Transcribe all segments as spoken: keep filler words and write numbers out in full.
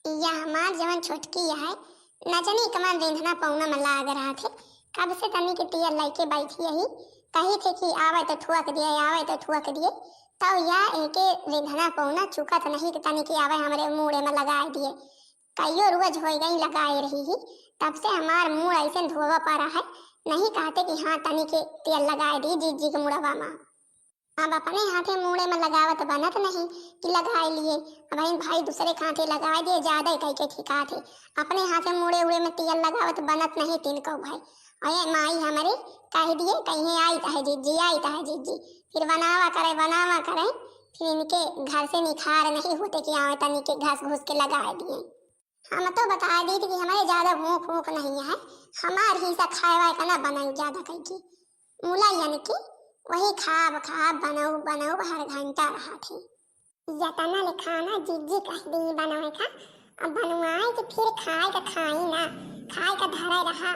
या हमार जवन छोटकी है, न जानी कवन रेंधना पौना में लाग रहत है। कब से तनी के तेल लइके बैठी यही, कही थे कि आवे तो ठुअक दिए, आवे तो ठुअक दिए। तब या एके रेंधना पौना चुकत नहीं कि तनी के आवे हमरे मूड़े में लगाए दिए। कइयो रोज होइ गई लगाए रही ही, तब से हमार मूड़ ऐसे धोवा पड़ा है। नहीं कहते कि हाँ, तनी के तेल लगाए दी जिज्जी के मुड़वा में। अब अपने हाथे मूड़े में लगावत बनत नहीं कि लगाए लिए। अब इन भाई दूसरे के हाथे लगाए दिए, ज्यादा ही कह के ठिकात है। अपने हाथे मूड़े उड़े में तेल लगावत बनत नहीं तिनको भाई। और ये माई हमरे कह दिए, कहीं आई तहे जिज्जी, आई तहे जिज्जी। फिर बनावा करे, बनावा करे, फिर इनके घर से निखार नहीं होते कि आवे तनी के घस घुस के लगाए दिए। हम तो बताए दी थी कि हमारे ज्यादा भूख वूख नहीं है, हमार हिस्सा खाए वाए का ना बनाई ज्यादा कह के। मुलायन के वही खाब खाब बनऊ बनऊ हर घंटा रहत है। यतना ले खाना जिज्जी कह दी बनावे का, अब बनवाए के फिर खाए का खाई ना, खाए का धरे रहा।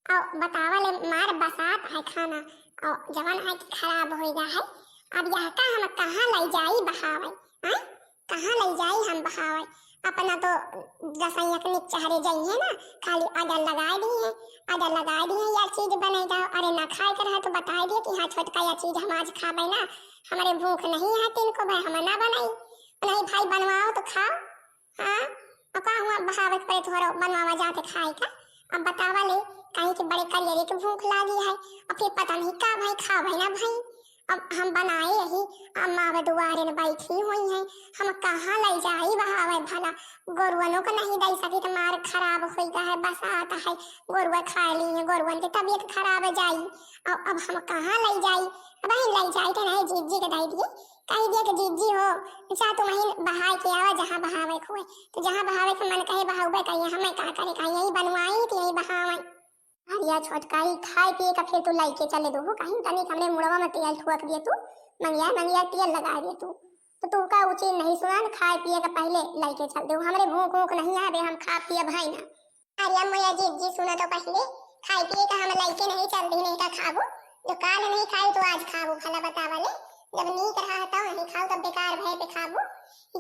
और बतावा ले मार बसात है खाना, और जवन है कि खराब हो गया है। अब यह का हम कहाँ ले जाई बहावे, हैं? कहाँ ले जाई हम बहावे? अपना तो गसैया के निक चहरे जाई है ना, खाली आडर लगाए दी है, आडर लगाए दी है, या चीज बने जाओ। अरे ना खाए के रहा तो बताए दिए कि हाँ छोटका, या चीज हम आज खाबे ना, हमारे भूख नहीं है, तिनको भाई हम ना बनाई। नहीं भाई बनवाओ तो खाओ। हाँ, अब का हुआ बहावे के पड़े तोहरो बनवावा जाते खाए का? अब बतावा ले, कहीं के बड़े करियरे के भूख लागी है, अब फिर पता नहीं का भाई खाबे ना भाई। अब हम बनाए यही, अम्मा अब दुआरे न बैठी हुई हैं, हम कहाँ ले जाई बहावे भला? गोरुअनों को नहीं दे सकी तो मार खराब होई गा है, बसात है, गोरुआ खा ली है, गोरुअन की तबीयत खराब हो जाई। अब, अब हम कहाँ ले जाई? अब हम ले जाई तो नहीं, जिज्जी के दे दिए, कह दिए कि जिज्जी हो, जा तुम ही बहाए के आवा जहाँ बहावे के हुए, तो जहाँ बहावे के मन कहे बहावे कहिए, हमें का करे, कहीं यही बनवाई तो यही बहावे। अरे या छोटका, ही खाए पिए का फिर तू लइके चले दो, कहीं तनी हमरे मुड़वा में तेल ठुअक दिए तू। मंगिया मंगिया तेल लगा दिए तू। तो तू का उचित नहीं सुना न, खाए पिए का पहले लइके चल दो। हमरे भूख ऊख नहीं आवे, हम खा पिए भाई ना। अरे मोया जिज्जी, सुना तो पहले, खाए पिए का हम लइके नहीं चल दी, नहीं का खाबू। जो काल नहीं खाई तो आज खाबू, भला बतावा ले। जब नीक रहा तो नहीं खाओ, तब बेकार भय पे खाबू।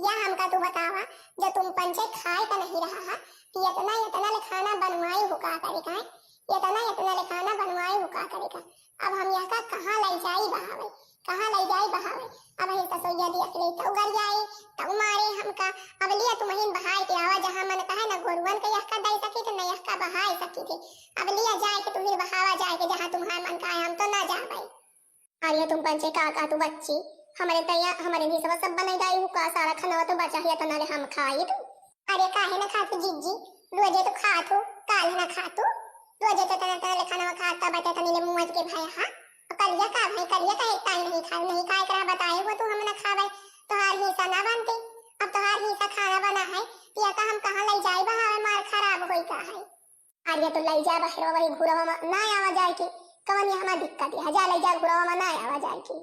या हमका तू बतावा, जो तुम पंचे खाए का नहीं रहा है, कि इतना इतना ले खाना बनवाई हो का करे का? इतना इतना ले खाना बनवाई हो का करे का? अब हम यह का कहाँ ले जाई बहावे, कहाँ ले जाई बहावे? अब ही ससोइया देख ले तो उगर जाए, तो मारे हमका। अब लिया तुम ही बहाए के आवा, जहाँ मन कहे न गोरुअन के यह का दे सकी थे, न यह का बहाए सकी थे। अब लिया जाए के तुम ही बहावा जाए के जहाँ तुम्हारा मन कहे, हम तो ना जावे। अरे तुम पंचे का का तू बच्ची, हमारे तैया, हमारे भी सब, सब बने जाई हु का, सारा खाना तो बचा है, इतना ले हम खाई तू। अरे काहे ना खातू जिज्जी, रोजे तो खातू, काल ना खातू, रोजे तो तना तना ले खाना खात का बटे तनी ले मुँह के भाई। हाँ, और कलिया का भाई, कलिया का एक टाइम नहीं खाए, नहीं खाए करा बताए हो तू हम ना खावे, तोहार हिस्सा ना बनते। अब तोहार हिस्सा खाना बना है, पिया का हम कहाँ ले जाए बहावे, मार खराब होई का है। अरे तो ले जा बहरवा, वही घुरवा में ना आवा जाए के, कवन ये हमार दिक्कत है, जा ले जा घुरवा में ना आवा जाए के।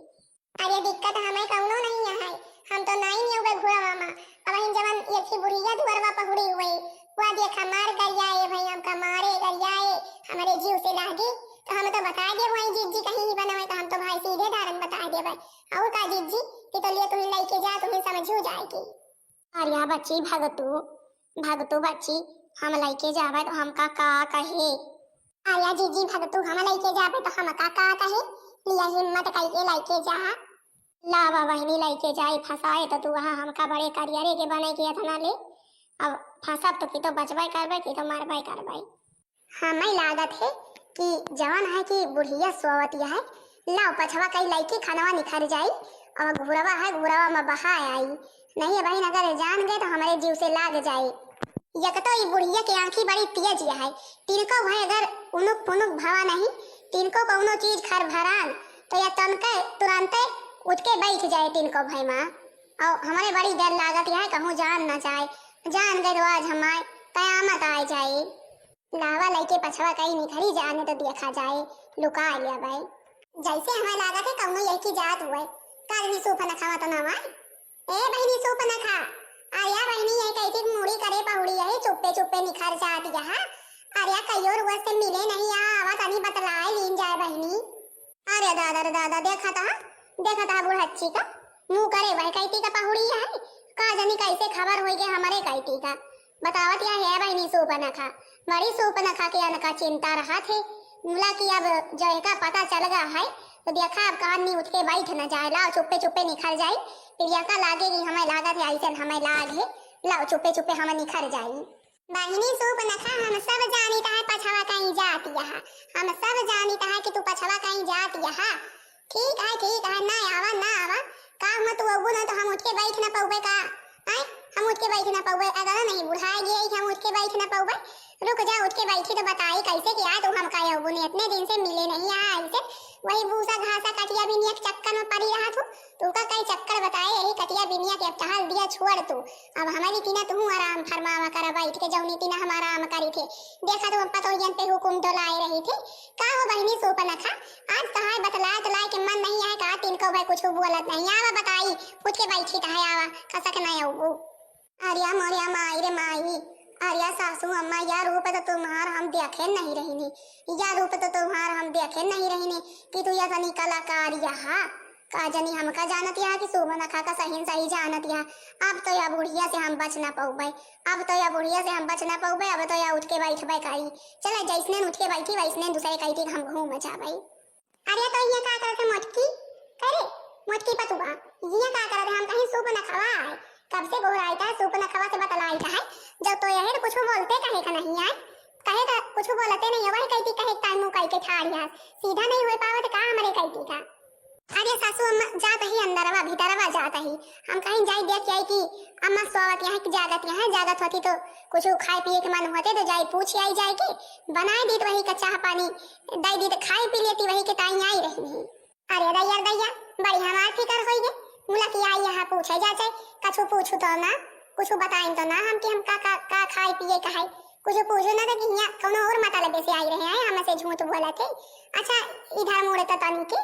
अरे दिक्कत हमें कौनो नहीं है, हम तो नाई नहीं उबे घुरवा में। अब हम जवन ये थी बुढ़िया दुअरवा पहुड़ी हुई, वो देखा मार गरियाए भाई, हमका मारे गरियाए, हमारे जीव से लागे, तो हम तो बता दे भाई जिज्जी कहीं ही बनावे, तो हम तो भाई सीधे धारन बता दे भाई। और का जिज्जी, कि तो लिए तुम्हें लेके जा, तुम्हें समझू जाए की। अरे बच्ची भगतू, भगतू बच्ची, हम लइके जावे तो हमका का कहे? अरे जीजी भगतू, हम लइके जावे तो हमका का कहे? लिया हिम्मत कइके लइके जा। लावा बहिनी लइके जाई फंसाए तो तू वहाँ हमका बड़े करियरे के बने के इतना ले। अब फंसब तो की तो बचबे करबे की तो मरबे करबे। हमें लागत है कि जवन है कि बुढ़िया सोवत है, लाओ पछवा कई लइके खानवा निखर जाई और घुरवा है, घुरवा में बहा आई। नहीं बहिन, अगर जान गए तो हमारे जीव से लाग जाई। एक तो ई बुढ़िया के आँखी बड़ी तेज है, तिनको भय अगर उनुक पुनुक भवा नहीं, तिनको कौनो चीज खर भरान, तो या तनके तुरंते उठ के बैठ जाए तिनको भय माँ। और हमारे बड़ी डर लागत है कहूँ जान ना जाए, जान गए तो आज हमारे कयामत आ जाए। लावा लइके पछवा कई निखरी जाने तो देखा जाए, लुका लिया भाई। जैसे हमें लागत है कौनो यही की जात हुए। काल नी सूप न खावा तो ना वाई। ए बहिनी सूप न खा। अरे बहिनी ये कैसे मूड़ी करे पहुड़ी है, चुप्पे चुप्पे निखर जात यहाँ। अरे कईयो रोज से मिले नहीं आ, आवा तनी बतलाए लीन जाए बहिनी। अरे दादा रे दादा, देखा था, देखा था बुढ़च्ची का मुँह करे वह कैती का पहुड़ी है। का जानी कैसे खबर होई के हमारे कैती का। बतावत या है बहिनी सूपनखा, बड़ी सूपनखा के अनका चिंता रहत है। मुला कि अब जो एका पता चल गा है, तो देखा अब कहानी उठ के बैठ न जाए। लाओ चुप्पे चुप्पे निखर जाई, फिर एका लागे कि हमें लागत है, ऐसन हमें लाग है। लाओ चुप्पे चुप्पे हम निखर जाई। बहिनी सूपनखा, हम सब जानित है पछवा कहीं जात यहा, हम सब जानित है कि तू पछवा कहीं जात यहा। ठीक है, ठीक है, ना आवा, ना आवा। का हुआ तू अबू ना तो हम उठ के बैठ ना पउबे का? आय, हम उठ के बैठ ना पउबे। अगर नहीं बुढ़ा गए कि हम उठ के बैठ ना पउबे। रुक जा, उठ के बैठी तो बताई कैसे कि आज तू हमका अबू ने इतने दिन से मिले नहीं आ ऐसे। वही भूसा घासा कटिया बिनिया के चक्कर में पड़ी रहा तू। तू का कई चक्कर बताए यही कटिया बिनिया के, अब टहल दिया छोड़ तू। अब हमारी तीना तू आराम फरमावा कर बैठ के, जौनी तीना हम आराम करी थे। देखा तू हम पतोहियन पे हुकुम डोलाए रही थी। का हो बहिनी सूपनखा, आज तहार बतलाए तलाए के मन नहीं आए का? तिनको भाई कुछ बोलत नहीं। आवा बताई, उठ के बैठी तहार आवा, कसक नहीं आऊ। अरे मोरिया माई रे माई, अरे सासू अम्मा, या रूप तो तुम्हार हम देखे नहीं रहनी, या रूप तो तुम्हार हम देखे नहीं रहनी कि तू या तनी कलाकार यहा। का जनी हमका जानत यहा कि सूपनखा का सही सही जानत यहा। अब तो या बुढ़िया से हम बच ना पउबे, अब तो या बुढ़िया से हम बच ना पउबे, अब तो या उठ के बैठबे करी। चला जैसने उठ के बैठी वैसने दूसरे कई हम घूम जाबे। अरे तो ये का करत है मोटकी? करे मोटकी पतुआ, ये का करत है? हम कहीं सूपनखवा है, कब से गोहराइत है, सूपनखवा से बतलाइत है। जब तो यही तो कुछ बोलते कहे का नहीं है, कहे का कुछ बोलते नहीं है, वही कहती कहे टाइम मुँह कह के ठाड़ है, सीधा नहीं हो पावत का हमरे कहती का। अरे सासू अम्मा जात ही अंदरवा भीतरवा जात ही, हम कहीं जाई देख आई कि अम्मा सोवत यहाँ कि जागत यहाँ, जागत होती तो कुछ खाए पिए के मन होते तो जाई पूछ आई जाए कि बनाए दीत वही का चाह पानी, दे दीत खाए पी लेती वही के ताई आई रही नहीं। अरे दैया दैया, बड़ी हमार फिकर होई गे। मुला कि आई यहाँ पूछे जाते, कछु पूछू तो ना, कुछ बताइन तो ना हम कि हम का का, का खाए पिए का है। कुछ पूछू ना तो कि यहाँ कौनो और मतलब से आई रहे हैं, हमसे झूठ बोला थे। अच्छा, इधर मुड़े तो तनी की।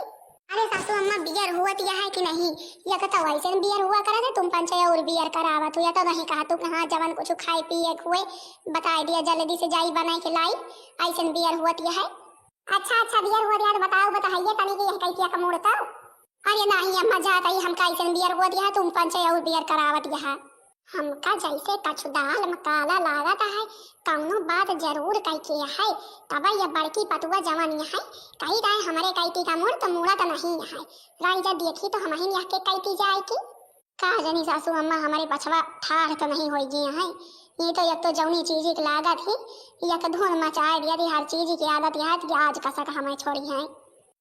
अरे सासू अम्मा, बियर हुआ तिया है कि नहीं? या कहता वैसे बियर हुआ करा थे, तुम पंचे और बियर करावा तू, या तो नहीं कहा तू, हाँ जवन कुछ खाए पिए हुए बताए दिया, जल्दी से जाई बनाए के लाई, ऐसे बियर हुआ तिया है। अच्छा, अच्छा, बियर हुआ दिया तो बताओ, बताइए तनी कि यह कैतिया का मूड़ तो। अरे नहीं अम्मा, जात ही हमका ऐसे बियर हुआ दिया है, तुम पंचे और बियर करावत यह। हमका जैसे कछु दाल में काला लागत है, कौनो बात जरूर कह के है। तब यह बड़की पतुआ जवन यह है, कही रहे हमरे कैती का मूड़ तो मूड़ा तो नहीं है। राई जब देखी तो हम ही यह के कैती जाए की। का जनी सासू अम्मा हमरे पछवा ठाढ़ तो नहीं होई गई हैं। ये तो एक तो जौनी चीज की लागत ही, एक धुन मचाए दिया थी, हर चीज की आदत यह थी कि आज कसक हमें छोड़ी हैं।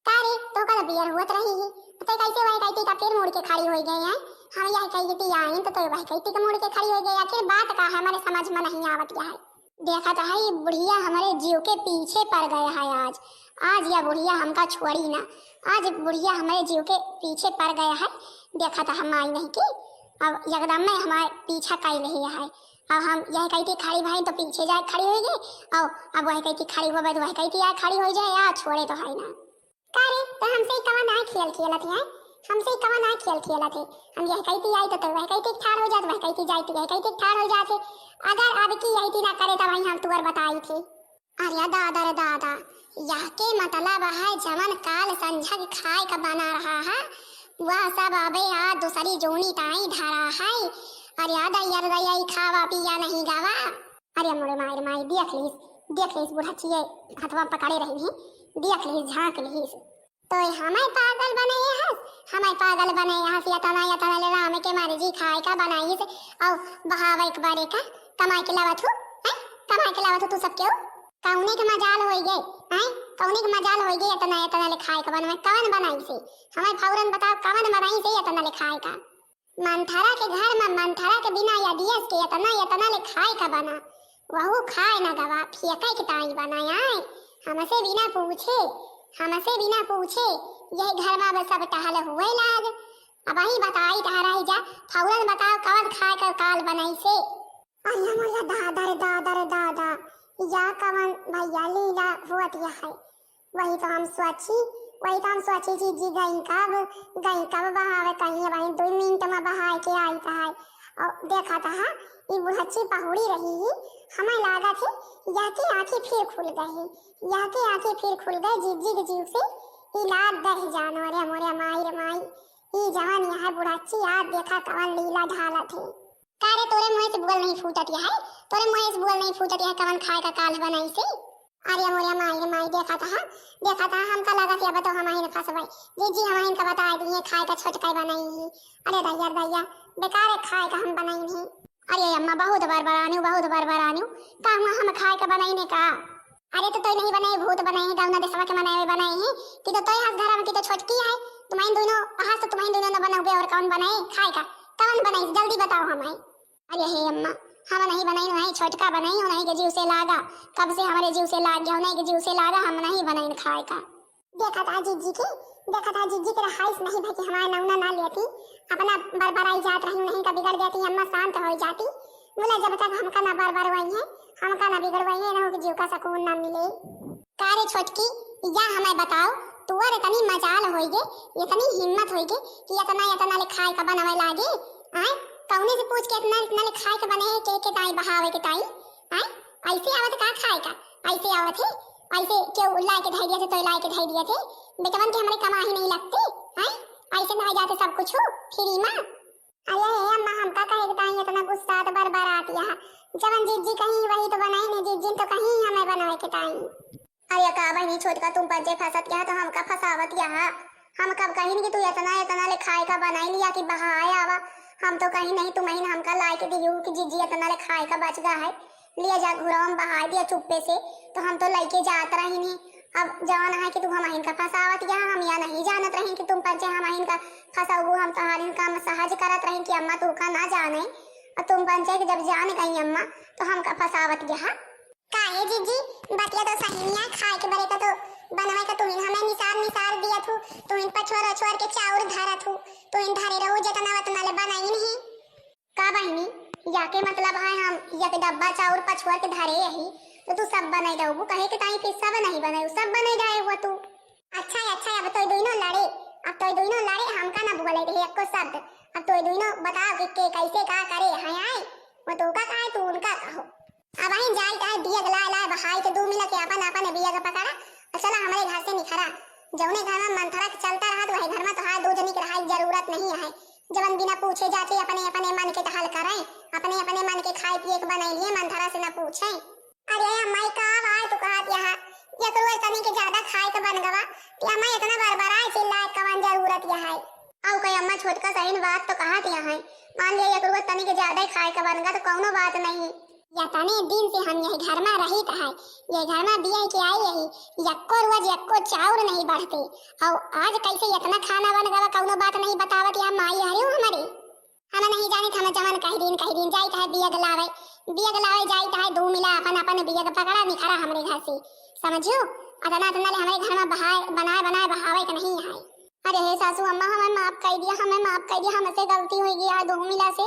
का रे, तो कल बियर हुआ तो रही ही, तो कैसे वह कैती का फिर मुड़ के खड़ी होई गई हैं? हम यह कही थी आई तो, तो वह कैती का मुड़ के खड़ी होई गई, आखिर बात का है, हमारे समझ में नहीं आवत यह है। देखा तो है, ये बुढ़िया हमारे जीव के पीछे पड़ गया है आज। आज या बुढ़िया हमका छोड़ी ना, आज बुढ़िया हमारे जीव के पीछे पड़ गया है। देखा तो हम आई नहीं की, अब एकदम में हमारे पीछा कई रही है। अब हम यह कैती खड़ी भाई तो पीछे जाए खड़ी होई गई, और अब वह कैती खड़ी हो तो वह कैती आए खड़ी होई जाए, या छोड़े तो है ना। का रे, तो हमसे ही कवन आए खेल खेलत है? हमसे ही कवन आए खेल खेलत है? हम यह कैती आई तो, तो वह कैती ठाड़ हो जात, वह कैती जाए तो यह कैती ठाड़ हो जात है। अगर अब की यही ना करे तो वही हम तुअर बताई थी। अरे दादा रे दादा, यह के मतलब है जवन काल संझा के खाए का बना रहा है, वह सब अबे आ दूसरी जोनी ताई धरा है। अरे दैया रे दैया, ई खावा पिया नहीं गवा। अरे मोरे माई रे माई, देख लीस, देख लीस बुढ़चिए हथवा पकड़े रही है, देख लीस, झांक लीस। तो हमें पागल बनाए हस, हमें पागल बनाए हस, यतना यतना ले राम के मर्जी खाए का बनाई से, और बहावे के बारे का कमाए के लावत हो, हैं? कमाए के लावत हो तू सब केहू? कौने के मजाल होई गए, हैं? कौने के मजाल होई गए, यतना यतना ले खाए का बनवे, कवन बनाई से? हमें फौरन बताओ, कवन बनाई से यतना ले खाए का? मंथरा के घर में मंथरा के बिना यदियस के यतना यतना ले खाए का बना, वहू खाए ना गवा, फेंके के ताई बना आए। हमसे बिना पूछे, हमसे बिना पूछे, यही घर में अब सब टहल हुए लाग। अब वही बताई टहराई जा, फौरन बताओ कवन खाए का काल बनाई से। अरे मोला दादा रे दादा रे दादा, या कवन भैया लीला हुआ तिया है। वही तो हम सोची, वही तो हम सोची, जीजी गई कब, गई कब बहावे, कहीं वही दो मिनट में बहाए के आई तो है। और देखा तो है, ई बुढ़च्ची पहुड़ी रही ही, हमें लागत है, या के आँखें फिर खुल गई ही, या के आँखें फिर खुल गए, जीजी के जीव से ई लाग दे जानवर है, मोरे माई रे माई, ई जवान यहाँ बुढ़च्ची आज देखा कवन लीला ढालत है। का रे, तोरे मुँहे से बोल नहीं फूटत है, तोरे मुँहे से बोल नहीं फूटत है, कवन खाए का काल बनाई से? अरे मोरे माई रे माई, देखा था, देखा था, हमका लगा कि अब तो हमहिन फंसबै। जीजी हमहिन का बताइ दिए खाए का छोटका बनाई ही। अरे दैया रे दैया, बेकार है खाए का हम बनाई नहीं। अरे अम्मा, बहुत बरबरान्यू, बहुत बरबरान्यू। का हुआ, हम खाए का बनाई ने का? अरे तो तोय नहीं बनाई, भूत बनाई है, गौना देशवा के मनावे बनाई है कि तो तोय हंस धरा में कि तो छोटकी है। तुम्हारी दोनों हंस तो तुम्हारी दोनों न बनाओगे और कौन बनाए खाए का? कौन बनाई, जल्दी बताओ हमें। अरे हे अम्मा, हम नहीं बनाई, नहीं छोटका बनाई, नहीं के जीव से लागा। कब से हमारे जीव से लाग गया, नहीं के जीव से लागा, हम नहीं बनाई खाए का। देखा था जीजी की, देखा था जीजी के रहाइश नहीं भई कि हमारे नौना ना लेती, अपना बरबराई जात रही, नहीं का बिगड़ जाती, अम्मा शांत हो जाती। बोला जब तक हमका ना बरबरवाई है, हमका ना बिगड़वाई है, इन्हों के जीव का सुकून ना मिले। का रे छोटकी, या हमें बताओ, तोर इतनी मजाल होइगे, इतनी हिम्मत होइगे कि इतना, इतना ले खाए का बनावे लागे? आय, कौने से पूछ के इतना, इतना ले खाए का बने है, के, के ताई बहावे के ताई? आय, ऐसे आवत का खाए का? ऐसे आवत है? ऐसे क्यों लाए के धई दिया थे, तो लाए के धई दिया थे? बेटवन के हमारे कमाही नहीं लगती? आय, ऐसे ना जाते सब कुछ हो, फ्री में? अरे हे अम्मा, हमका कहे के ताई इतना गुस्सा तो बरबरात यहाँ। जवन जीजी कहीं वही तो बनाई नहीं, जीजी तो कहीं हमें बनावे के ताई। अरे का बहिनी छोटका, तुम पंचे फंसत यहाँ तो हमका फंसावत यहाँ। हम कब कहीं कि तू इतना, इतना ले खाए का बनाई लिया कि बहाए आवा। हम तो कहीं नहीं, तुम ही हमका लाए के दियो कि जीजी इतना ले खाए का बच गा है, लिया जा घुराव में बहाए दिया चुप्पे से, तो हम तो लइके जात रही नहीं। अब जवन है कि तू हम इनका फंसावत यहाँ, हम यह नहीं जानत रही कि तुम पंचे हम इनका फंसाऊ, हम तोहार इनका हम सहज करत रही कि अम्मा तू का ना जाने, और तुम पंचे कि जब जान गई अम्मा तो हमका फंसावत यहाँ। काहे जीजी, बतिया तो सही नहीं है, खाए के बरे का तो बनवाए का तुहिन हमें निसार निसार दिया थू, तुहिन पछोर अछोर के चाउर धरा थू, तुहिन धरे रहू जतना वतना ले बनाई नहीं। का बहिनी, या के मतलब है हम एक डब्बा चाउर पछोर के धरे यही, तो तू सब बनाई रहू, कहे के ताई कि सब नहीं बनाई, सब बनाई रहे हुआ तू। अच्छा है, अच्छा है, अब तो दोनों लड़े, अब तो दोनों लड़े, हमका ना बोले रहे एको शब्द। अब तो दोनों बताओ कि के कैसे का करे, हैं आए, वो तो का कहे, तू उनका कहो। अब आई जाई कहे बियग लाए लाए बहाई के दू मिला के अपन अपन बियग पकड़ा, और चला हमरे घर से निखरा। जौने घर में मंथरा के चलता रहा, तो वही घर में तोहार दू जनी के रहाई जरूरत नहीं है। जवन बिना पूछे जाते अपने अपने मन के टहल करें, अपने अपने मन के खाए पिए के बनाई लिए, मंथरा से न पूछें। अरे अम्मा, ई का आवाज तू कहत यहाँ? एकरो तनी के ज्यादा खाए के बन गवा, कि अम्मा इतना बरबराए चिल्लाए कवन जरूरत यहाँ है? अउ कहे अम्मा, छोटका सही बात तो कहत यहाँ है, मान लिया एकरो तनी के ज्यादा ही खाए के बन गा तो कौनो बात नहीं। या तने दिन से हम यही घर में रहित है, यही घर में बिया के आई यही, यक्को रोज यक्को चाउर नहीं बढ़ते, और आज कैसे इतना खाना बन गवा, कौनो बात नहीं बतावत या माई हरियो हमारी। हम नहीं जानित, हम जवन कही दिन, कही दिन जाइत है बियग लावे, बियग लावे जाइत है, दू मिला अपन, अपन बियग पकड़ा निखरा हमरे घर से, समझियो? अतना, अतना ले हमरे घर में बहाए, बनाए, बनाए बहावे के नहीं है। अरे हे सासू अम्मा, हमें माफ कर दिया, हमें माफ कर दिया, हमसे गलती हो गई है दू मिला से,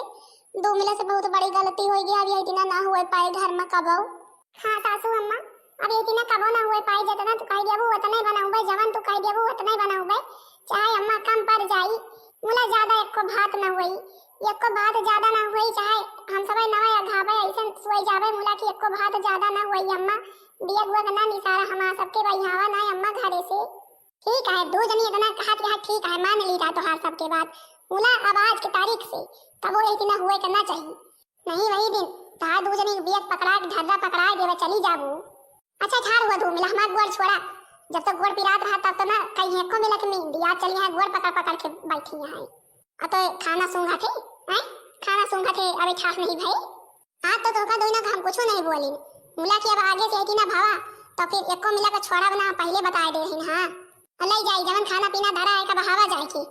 दू मिला से बहुत बड़ी गलती हो गई। अब ये दिना ना हुए पाए घर में कबो। हाँ सासू अम्मा, अब ये दिना कबो ना हुए पाए, जितना तू कह देबू उतने बनाऊबे, जवन तू कह देबू उतने बनाऊबे, चाहे अम्मा कम पड़ जाई, मुला ज्यादा एको भात ना हुई, एको भात ज्यादा ना हुई, चाहे हम सबे नवे अघाबे ऐसे सोई जाबे, मुला कि एको भात ज्यादा ना हुई अम्मा, बिया गुआ के ना निसारा हमार सबके बहियावा ना अम्मा घरे से। ठीक है, दू जनी इतना कहत यहाँ, ठीक है, मान ली रहा तोहार सबके बात, मुला अब आज के तारीख से कबो ये दिना हुए के ना चाहिए। नहीं, वही दिन तहार दू जनी के बियग पकड़ा के ढर्रा पकड़ा देवे चली जाबू। अच्छा ठार हुआ दू मिला, हमार गोड़ छोड़ा। जब तक गोड़ पिरात रहा तब तो ना कहीं एको मिला के नींद, आज चली यहाँ गोड़ पकड़ पकड़ के बैठी यहाँ। अब तो खाना सूंघा थे, हैं? खाना सूंघा थे, अबे ठार नहीं भाई। आज तो तोहका दोनों का हम कुछो नहीं बोली। मुला कि अब आगे से यही ना भावा, तो फिर एको मिला का छोड़ा बना पहले बताए दे रही ना। ले जाई, जवन खाना पीना धरा है, का बहावा जाए की।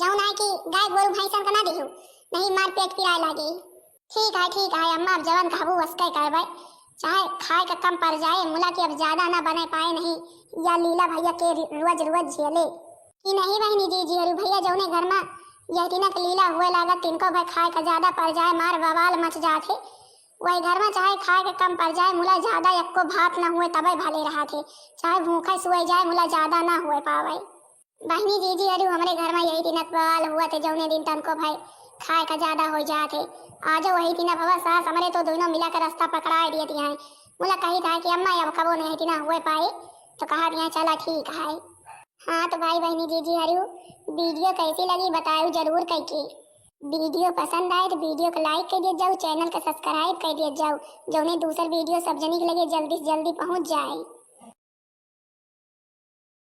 जौन है कि गाय गोरू भैंसन का ना दिहू, नहीं मार पेट पिराए लागे। ठीक है, ठीक है अम्मा, अब जवन कहबू वसके करबे, चाहे खाए का कम पड़ जाए, मुला कि अब ज्यादा ना बने पाए नहीं, या लीला भैया के रोज रोज झेले। कि नहीं बहिनी जीजी अरु भैया, जौने घर में यह तिनक लीला हुए लागत, तिनको भय खाए का ज्यादा पड़ जाए, मार बवाल मच जात है। वही घर में चाहे खाए के कम पड़ जाए, मुला ज्यादा एक्को भात ना हुए तबे भले रहा थे, चाहे भूखे सोए जाए, मुला ज्यादा ना हुए पावे। बहिनी जीजी अरु हमरे घर में यही तिनक बवाल हुआ थे, जौने दिन तनको भय खाए का ज्यादा हो जात है। आजो वही तिनक भवा सास हमरे तो दोनों मिला के रास्ता पकड़ाए दिए थे हैं। मुला कही था कि अम्मा अब कबो नहीं तिना हुए पाए, तो कहा दिया चला ठीक है। हाँ तो भाई बहिनी जीजी हरियो, वीडियो कैसी लगी बतायो जरूर कइके। वीडियो पसंद आए तो वीडियो को लाइक कर दिया जाओ, चैनल का सब्सक्राइब कर दिया जाओ, जौने दूसर वीडियो सब जनी के लगे जल्दी से जल्दी पहुँच जाए।